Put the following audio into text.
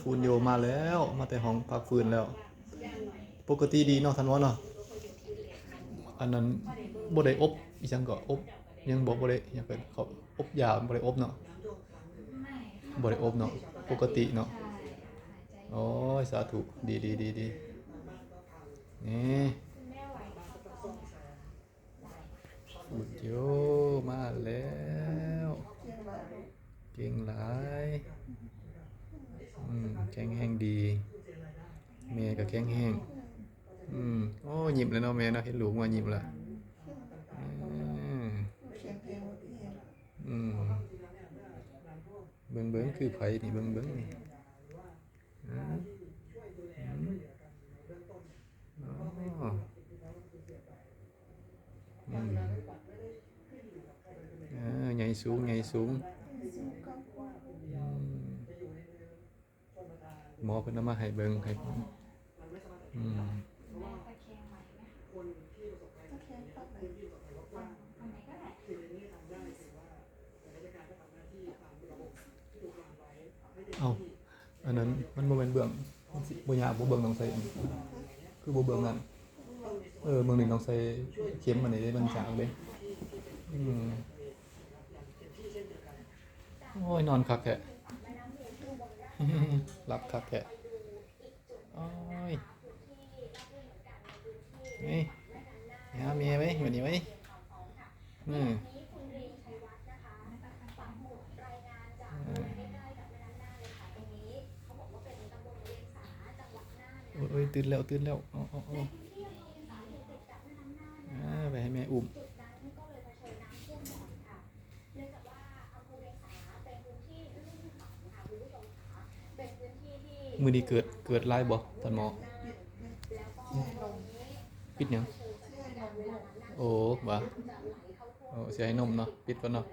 ຝຸ່ນໂຍມາແລ້ວ ມາແຕ່ຫ້ອງພັກຟື້ນແລ້ວ. ປົກກະຕິດີເນາະທ່ານໝໍເນາະ. ອັນນັ້ນບໍ່ໄດ້ອົບ ອີ່ຫຍັງກໍອົບ ຍັງບໍ່ ບໍ່ໄດ້ ຫຍັງເອີ້ນ ເຂົາອົບຢາ ບໍ່ໄດ້ອົບເນາະ ບໍ່ໄດ້ອົບເນາະ ປົກກະຕິເນາະ. ໂອ້ຍ ສາທຸ ດີໆໆໆ ນີ້ ຝຸ່ນໂຍມາແລ້ວ ເກັ່ງຫຼາຍ ອືມ ແຂງແຮງດີ ແມ່ກໍແຂງແຮງ ອືມ. ໂອ້ ຍິ້ມແລ້ວເນາະແມ່ເນາະ ເຫັນລູກມາຍິ້ມແລ້ວ ອືມ. ອືມ ເບິ່ງໆ ຄືໃຜນີ້ ເບິ່ງໆ ນີ້ ອືມ ອືມ ອໍ ອືມ ເອີ ໃຫຍ່ສູງ ໃຫຍ່ສູງ ອືມ. ໝໍເພິ່ນເອົາມາໃຫ້ເບິ່ງ ໃຫ້ ອືມ ເອົ້າ ອັນນັ້ນມັນບໍ່ແມ່ນເບື້ອງ ມັນຊິບໍ່ຍາກບໍ່ເບິ່ງນ້ອງໃສ່ ຄືບໍ່ເບິ່ງນັ້ນ ເອີ ເບິ່ງນີ້ນ້ອງໃສ່ເຂັມອັນນີ້ເດ້ ມັນຍາກເດ້ ອືມ. ໂອ້ຍ ນອນຄັກແທ້ ຫຼັບຄັກແທ້ ໂອ້ຍ. ເອີຍ ຫາແມ່ໄວ້ ບາດນີ້ໄວ້ ອືມ ອືມ. ໂອ້ຍ ໂອ້ຍ ຕື່ນແລ້ວ ຕື່ນແລ້ວ ເອົາ ເອົາ ເອົາ ອາ ໄປໃຫ້ແມ່ອຸ້ມ. ມື້ນີ້ເກີດ ເກີດຫຼາຍບໍ່ທ່ານໝໍ? ປິດຫຍັງ? ໂອ້ ຫວາ ໂອ້ ຊິໃຫ້ນົມເນາະ ປິດກ່ອນເນາະ.